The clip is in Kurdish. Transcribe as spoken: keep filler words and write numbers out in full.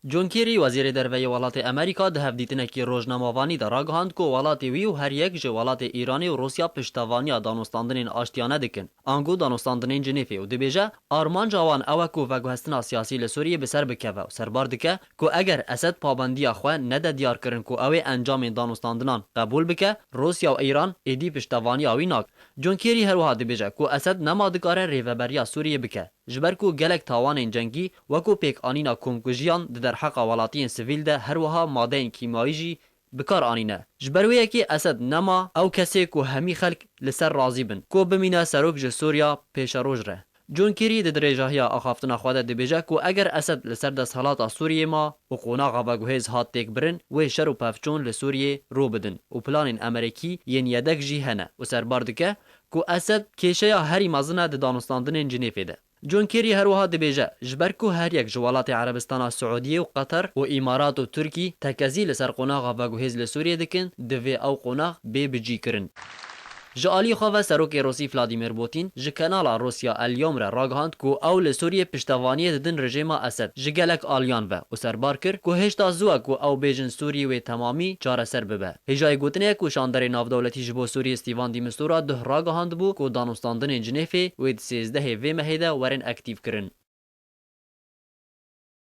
John Kerry, wezîrê derve yê welatê Amerîka, di hevdîtinekî rojnamevanî de ragihand ku welatê wî û her yek ji welatê Îranê û Rûsya piştevaniya danûstandinên aştiyane dikin, ango danûstandinên Cinêfê û dibêje, armanca wan ew e ku veguhestina siyasî li Sûriyê bi ser bikeve û serbar dike ku eger Esed pabendiya xwe nede diyar kirin ku ew ê encamên danûstandinan qebûl bike, Rûsya û Îran êdî piştevaniya wî nakin. John Kerry her wiha dibêje ku Esed nema dikare rêveberiya Sûriyê bike, ji ber ku gelek tawanên cengî wekû pêkanîna komkujiyan di derheqa welatiyên sivîl de her wiha madeyên kîmayî jî bi kar anîne. Ji ber wê yekê Esed nema ew kesê ku hemî xelk li ser razî bin, ku bimîne serok ji Sûriya pêşeroj re. John Kerry di dirêjahiya axaftina xwe de dibêje ku eger Esed li ser desthilata Sûriyê ma û qonaxa veguhêz hat têkbirin, wê şer û pevçûn li Sûriyê rû bidin û planên Amerîkî yên yedek jî hene û serbar dike ku Esed kêşeya herî mezin e di danûstandinên Cinêfê de. John Kerry her wiha dibêje, ji ber ku her yek ji welatê Erebistana Siûdiyê û Qeter û Îmarat û Tirkî tekezî li ser qonaxa veguhêz li Sûriyê dikin, divê ew qonax bê bicîkirin. Ji alî xwe ve Serokê Rûsî Vladimir Putin ji kanala Rûsya El Yom re ragihand ku ew li Sûriyê piştevaniyê didin rejêma Esed ji gelek aliyan ve û serbar kir ku hêşta zû e ku ew bêjin Sûriyê wê temamî çareser bibe. Hêjayî gotinê ye ku şanderê navdewletî ji bo Sûriyê Stîvan de Mistura duh ragihandibû ku danûstandinên Cinêfê wê di sêzdehê vê mehê de werin aktîv kirin.